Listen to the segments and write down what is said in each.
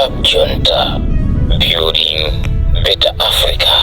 Cab Junta, building better Africa.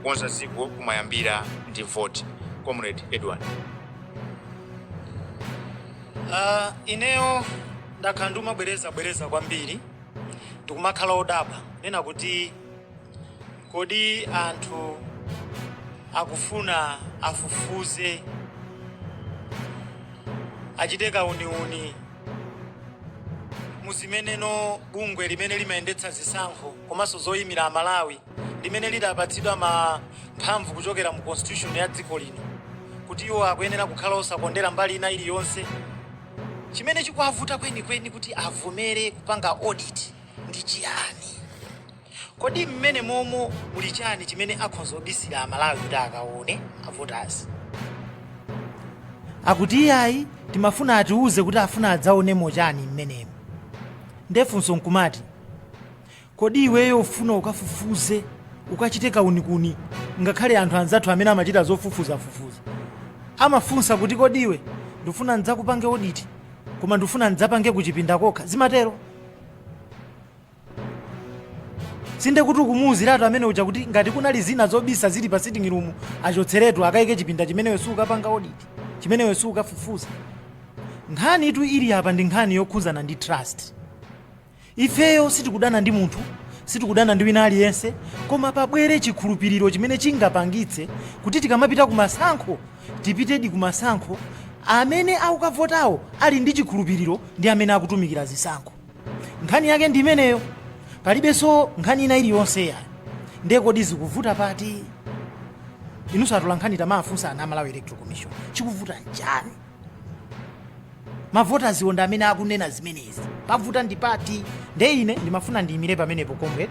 Kukonza dziko kumayambira ndi vote. Comrade Edward. Ineyo ndakhala ndimabwereza bwereza kwambiri, ndikumakhala odabwa nena kuti kodi anthu akufuna afufuze, achite kauniuni muzimeneno bungwe limene limayendetsa zisankho komanso zoyimira Amalawi, limene lidapatsidwa ma mphamvu kuchokera mu constitution ya dziko lino kuti iwo akuyenera kukhala osakondera mbali ina iliyonse, chimene chikuwavuta kwenikweni kuti avomere kupanga audit ndi chiyani? Kodi mmene momo muli chani chimene akhoza kubisira Amalawi kuti akaone a voters? Akuti iyayi, timafuna atiuze kuti afuna adzaonemo chani mmenemo. Ndefunso nkumati, kodi iweyo ufuna ukafufuze, ukachite kaunikuni? Ngakhale anthu anzathu amene amachita zofufuzafufuza amafunsa kuti, "Kodi iwe, ndifuna ndidzakupange audit, koma ndifuna ndidzapange kuchipinda kokha?" Zimatero sinde kuti ukumuwuziratu amene uja kuti ngati kunali zina zobisa zili pa sitting room, achotseretu, akayike chipinda chimeneyo sukapanga audit, chimeneyo sukafufuza. Nkhani itu ili apa ndi nkhani yokhuzana ndi trust. Ifeyo sitikudana ndi munthu, sitikudana ndi wina aliyense, koma pabwere chikhulupiriro chimene chingapangitse kuti tikamapita kumasankho, tipitedi kumasankho amene akukavotawo ali ndi chikhulupiriro ndi amene akutumikira zisankho. Nkhani yake ndi imeneyo, palibenso nkhani ina iliyonse yayo. Ndiye kodi zikuvuta pati? Inunso atola nkhani, tamafunsa ana Malawi Electoral Commission, chikuvuta nchani? Ma voters ndi amene akunena zimenezi, pavuta ndi pati? Nde ine ndimafuna ndiyimire pamenepo, comrade.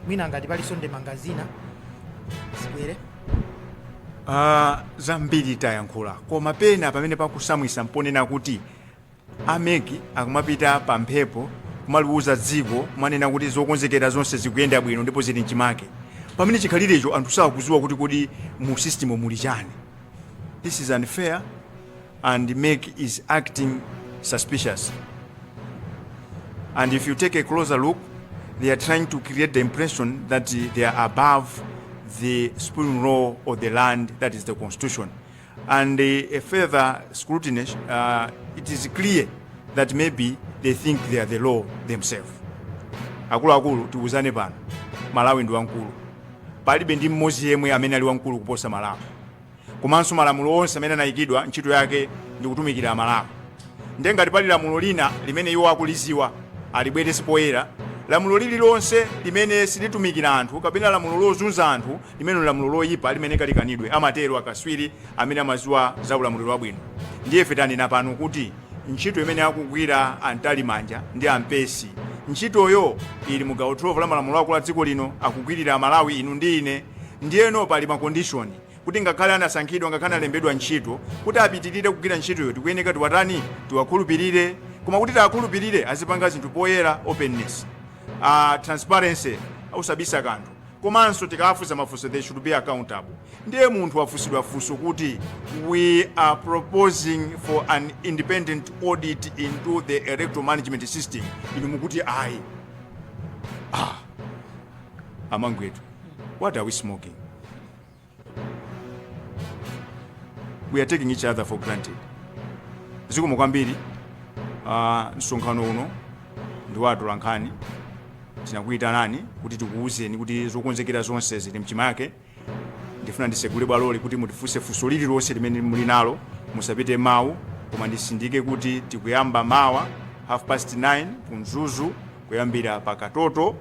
Mwina ngati palinso ndemanga zina, zibwere. Zambiri tayankhula, koma pena pamene pakusamwisa mponena kuti a MEC akumapita pa mphepo kumaliuza dziko, kumanena kuti zokonzekera zonse zikuyenda bwino ndipo zili mchimake, pamene chikhalirecho anthu sakuziwa kuti kodi mu system muli chani. This is unfair and MEC is acting suspicious, and if you take a closer look, they are trying to create the impression that they are above the supreme law of the land, that is the constitution. And a further scrutiny, it is clear that maybe they think they are the law themselves. Akuluakulu, tiuzane pano, Malawi ndi wamkulu, palibe ndi mmodzi yemwe amene ali wamkulu kuposa Malawi. Komanso malamulo onse amene anayikidwa, ntchito yake ndi kutumikira Amalawi. Ndiye ngati pali lamulo lina limene iwo akuliziwa, alibwerese poyera. Lamulo lililonse limene silitumikira anthu kapena lamulo lozunza anthu, limene lamulo loyipa limene kalikanidwe, amatero akaswiri amene amaziwa za ulamuliro wabwino. Ndiye ife tanena pano kuti ntchito imene akugwira a Mtalimanja ndi ampesi, ntchitoyo ili mu gawo 12 la malamulo akulu a dziko lino, akugwirira Amalawi, inu ndi ine. Ndiyeno pali ma condition kuti ngakhale anasankhidwa, ngakhale analembedwa ntchito, kuti apitirire kugwira ntchitoyo tikuyeneka tiwatani? Tiwakhulupirire. Koma kuti tiwakhulupirire, azipanga zinthu poyera, openness, transparency, usabisa kanthu. Komanso tikawafunsa mafunso, they should be accountable. Ndiye munthu wafunsidwa funso kuti, "We are proposing for an independent audit into the electoral management system," inu mukuti ayi. Ah, amangwetu, what are we smoking? We are taking each other for granted. Zikomo kwambiri. Msonkhano uno ndi wa atolankhani, tinakuyitanani kuti tikuwuzeni kuti zokonzekera zonse zili mchimake. Ndifuna ndisegule bwaloli kuti mutifunse funso lililonse limene muli nalo, musapite mawu. Koma ndisindike kuti tikuyamba mawa 9:30 ku Mzuzu, kuyambira pa Katoto,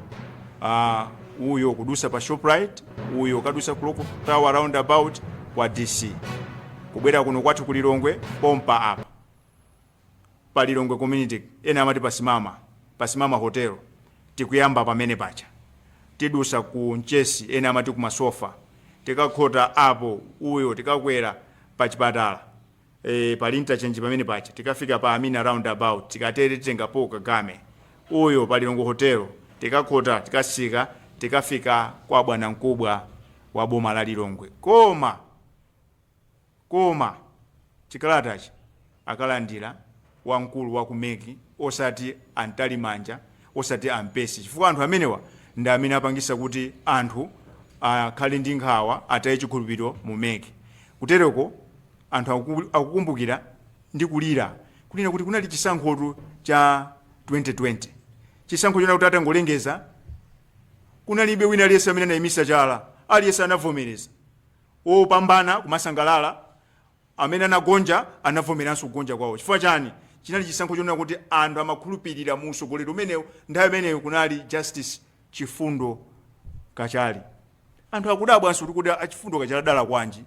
uyo kudusa pa Shoprite, uyo kadusa Clock Tower roundabout kwa DC, kubwera kuno kwathu ku Lilongwe pompa apa pa Lilongwe Community, ena amati pasimama, pasimama Hotel. Tikuyamba pamene pacha, tidusa ku Mchesi, ena amati kumasofa, tikakhota apo, uyo tikakwera pa chipatala, pali interchange pamene pacha, tikafika pa Amina roundabout, tikatere titenga Paul Kagame, uyo pa Lilongwe Hotel, tikakhota, tikasika, tikafika kwa bwana mkubwa wa boma la Lilongwe. Koma chikalatachi akalandira. Wamkulu wa ku MEC, osati a Mtalimanja, osati a Mpesi, chifukwa anthu amenewa ndi amene apangisa kuti anthu akhale ndi nkhawa, ataye chikhulupiriro mu MEC. Kutereko anthu akukumbukira ndi kulira, kunena kuti kunali chisankhotu cha 2020, chisankho chona kuti atangolengeza kunalibe wina aliyense amene anayimisa chala, aliyense anavomereza, wopambana kumasangalala, amene anagonja anavomeranso kugonja kwawo. Chifukwa chani? Chinali chisankho chonena kuti anthu amakhulupirira mu usogoleri umenewu. Nthawi imeneyo kunali Justice Chifundo Kachali. Anthu akudabwanso kuti a Chifundo Kachali adala kwanji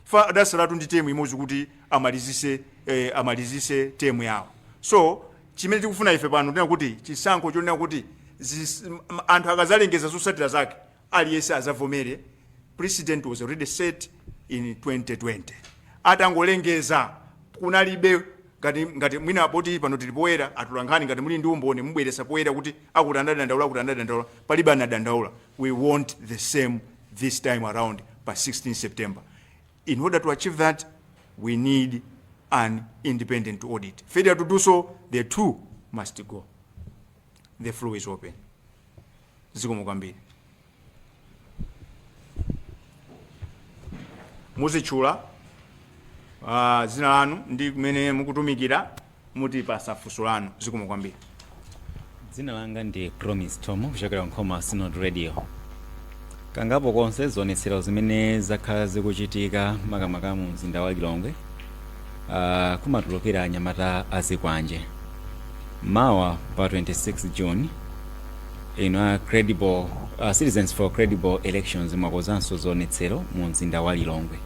fa adasalatu ndi term imodzi kuti amalizise term yawo. So chimene tikufuna ife pano tinena kuti chisankho chonena kuti anthu akazalengeza zotsatira zake, aliyense azavomere. President was already set in 2020. Atangolengeza kunalibe ngati mwina poti pano tili poyera, atolankhani, ngati muli ndi umboni mubweresa poyera kuti akuti anadandaula, akuti anadandaula. Palibe anadandaula. We want the same this time around pa 16 September. In order to achieve that, we need an independent audit. Failure to do so, the two must go. The floor is open. Zikomo kwambiri. Muzitchula dzina lanu ndi kumene mukutumikira, mutipasa funso lanu. Zikomo kwambiri. Dzina langa ndi Promise Tomo kuchokera Nkhoma Synod Radio. Kangapo konse zionetsero zimene zakhala zikuchitika, makamaka mu mzinda wa Lilongwe, kumatulukira anyamata azikwanje. Mawa pa 26 June, inu a Citizens for Credible Elections mwakonzanso zionetsero mu mzinda wa Lilongwe.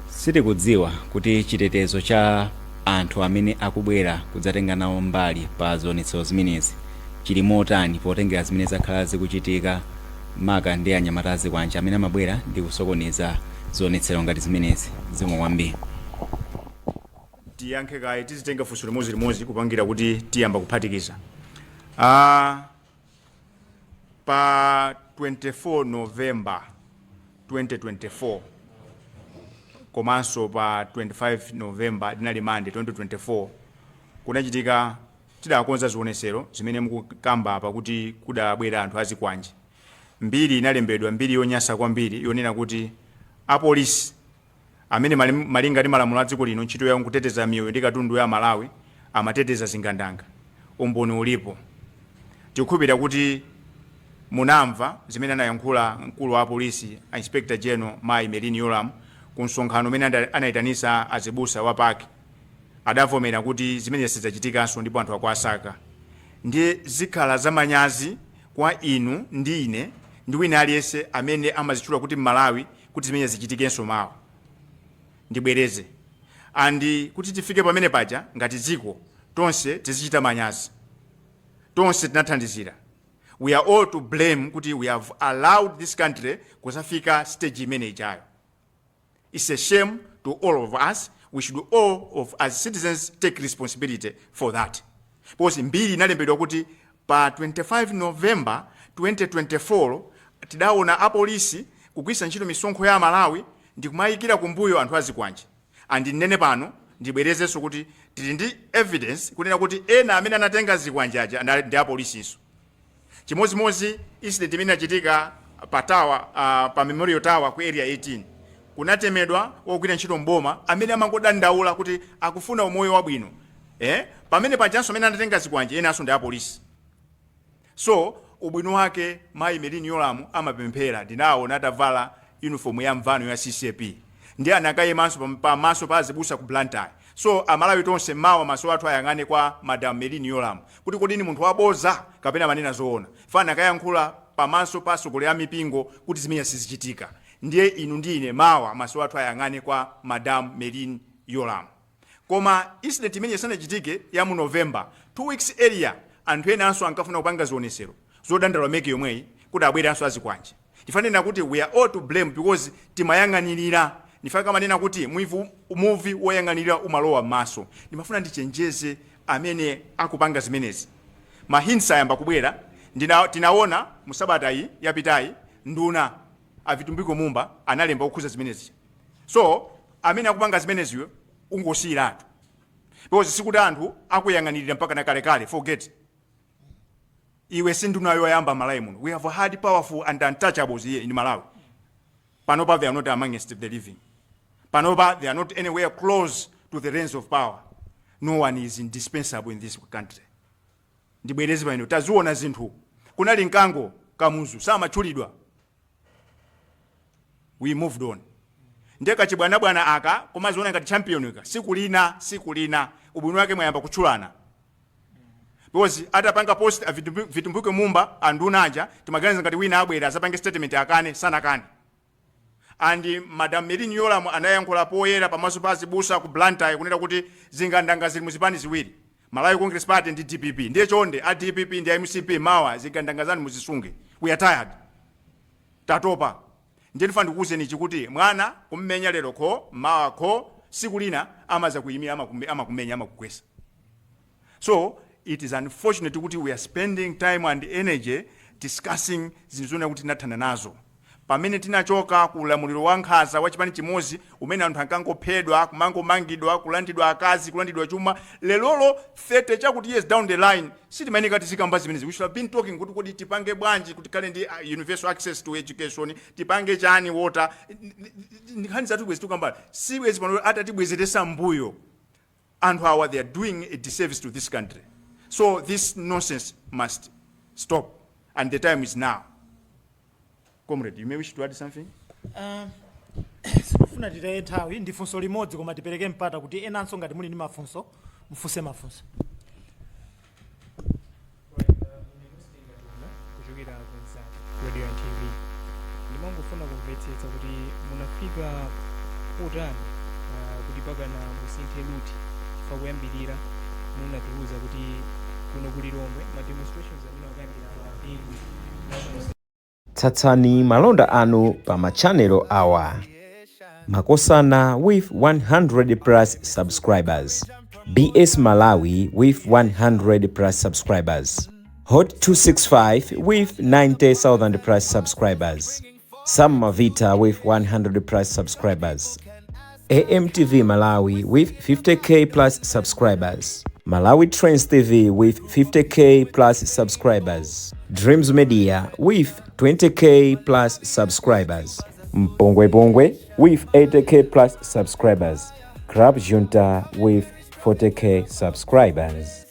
Sitikudziwa kuti chitetezo cha anthu amene akubwera kudzatenga nawo mbali pa zionetsero zimenezi chili motani, potengera zimene zakhala zikuchitika maka ndi anyamata azikwanje amene amabwera ndi kusokoneza zionetsero ngati zimenezi. Zikomo kwambiri. Tiyankhe kaye, tizitenga funso limodzi kupangira kuti tiyamba kuphatikiza. Pa 24 November 2024 komanso pa 25 November, linali Monday, 2024, kunachitika, tidakonza zionesero zimene mukukamba apa kuti kudabwera anthu azikwanje. Mbiri inalembedwa, mbiri yonyasa kwambiri, yonena kuti apolisi amene malinga ndi malamulo a dziko lino ntchito yawo nkuteteza miyoyo ndi katundu ya Malawi, amateteza zingandanga. Umboni ulipo. Tikukhulupirira kuti munamva zimene anayankhula mkulu wa apolisi, a Inspector General Mayi Merlyne Yolamu, ku msonkhano umene anayitanisa azibusa wa PAC. Adavomera kuti zimene sizidzachitikanso ndipo anthu akuwasaka. Ndiye zikhala zamanyazi kwa inu ndi ine ndi wina aliyense amene amazitchula kuti Mmalawi kuti zimene zichitikenso mawa. Ndibwereze, and kuti tifike pamene paja ngati dziko, tonse tizichita manyazi. Tonse tinathandizira. We are all to blame kuti we have allowed this country kusafika stage imene ijayo. It's a shame to all of us. We should all of as citizens take responsibility for that, because mbiri inalembedwa kuti pa 25 November 2024 tidaona apolisi kugwiritsa ntchito misonkho ya Amalawi ndi kumayikira kumbuyo anthu azikwanje. And nnene pano, ndibwerezenso kuti tili ndi evidence kunena kuti ena amene anatenga zikwanje aja ndi apolisinso. Chimodzimodzi incident imene inachitika pa tower, pa Memorial Tower ku Area 18, kunatemedwa wogwira ntchito mboma amene amangodandaula kuti akufuna umoyo wabwino, eh? Pamene pajanso amene anatenga zikwanje enanso ndi apolisi. So ubwino wake Mayi Merlyne Yolamu amapemphera, ndinaona atavala uniform ya mvano ya CCAP ndi anakayimanso pamaso pa azibusa ku Blantyre. So Amalawi tonse mawa maso athu ayang'ane kwa Madam Merlyne Yolamu kuti kodi ni munthu waboza kapena manena zoona. Fa anakayankhula pamaso pa atsogoleri a mipingo kuti zimene sizichitika. Ndiye inu ndi ine mawa maso athu ayang'ane kwa Madam Merlyne Yolamu. Koma incident imene isanachitike ya mu November, 2 weeks earlier, anthu enanso ankafuna kupanga zionesero zodandaula MEC yomweyi kuti abweranso azikwanje. Tifanena kuti we are all to blame because timayang'anirira. Ndifaka kamanena kuti muvi woyang'anirira umalowa m'maso. Ndimafuna ndichenjeze amene akupanga zimenezi. Ma hints ayamba kubwera. Tinaona mu sabata iyi yapitayi nduna a Vitumbiko Mumba analemba kukhuza zimenezi. So amene akupanga zimeneziyo ungosiyiratu. Because sikuti anthu akuyang'anirira mpaka na kalekale. Forget, iwe si nduna yoyamba Malawi muno. We have had powerful and untouchables here in Malawi. Panopa they are not amongst the living. Panopa they are not anywhere close to the reins of power. No one is indispensable in this country. Ndibwereze pano, taziona zinthu. Kunali mkango, Kamuzu samatchulidwa. We moved on. Ndiye kachibwanabwana aka kumaziona ngati champion ka, siku lina, siku lina ubwino wake mwayamba kutchulana, because atapanga post a Vitumbiko Mumba, anduna aja, timaganiza ngati wina abwera azapange statement akane, sanakane. And Madam Merlyne Yolamu anayankhula poyera pamaso pa azibusa ku Blantyre kunena kuti zingandanga zili muzipani ziwiri, Malawi Congress Party ndi DPP. Ndiye chonde, a DPP ndi a MCP, mawa zigandanga zanu muzisunge. We are tired, tatopa. Ndiye ndifuna ndikuwuzeni ichi, kuti mwana kummenya lero kho, mawa kho, siku lina amaza kuyimira, amakumenya, amakugwesa. So it is unfortunate kuti we are spending time and energy discussing zinthu zona kuti tinathana nazo pamene tinachoka ku ulamuliro wa nkhanza wa chipani chimodzi umene anthu ankangophedwa, kumangomangidwa, kulandidwa akazi, kulandidwa chuma. Lelolo, 30 chakuti years down the line, sitimayeneka tizikamba zimenezi. We should have been talking kuti kodi tipange bwanji kuti tikhale ndi universal access to education, tipange chani, water. Nkhani zathu bwezi tikamba sibwezi pano atatibwezeresa mbuyo. Anthu awa, they are doing a disservice to this country. So this nonsense must stop, and the time is now. Comrade, you may wish to add something. Sikufuna titaye nthawi ndi funso limodzi, koma tipereke mpata kuti enanso ngati muli ndi mafunso mfunse mafunso. Ine Mustinga Tuna kuchokera ku Mzati Radio and TV. Ndimangofuna kumvetsetsa kuti munafika potani kuti pakana musinthe route, chifukwa kuyambirira munatiuza kuti kuno ku Lilongwe ma demonstrations amene akuyambira pa Bingu National Tsatsani malonda anu pa machanelo awa: Makosana with 100 plus subscribers, BS Malawi with 100 plus subscribers, Hot 265 with 90,000 plus subscribers, Sam Mavita with 100 plus subscribers, AMTV Malawi with 50K plus subscribers, Malawi Trends TV with 50K plus subscribers, Dreams Media with 20K plus subscribers, Mpongwe Pongwe with 80K plus subscribers, Club Junta with 40K subscribers.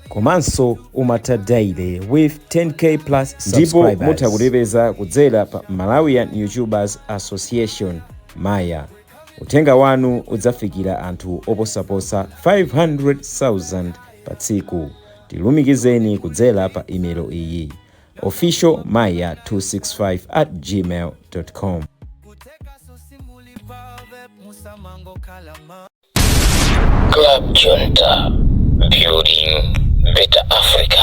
Komanso Umata Daily with 10K plus. Ndipo mutha kutipeza kudzera pa Malawian YouTubers Association, Maya. Uthenga wanu udzafikira anthu oposaposa 500,000 pa tsiku. Tilumikizeni kudzera pa imelo iyi: officialmaya265@gmail.com. Club Junta, building better Africa.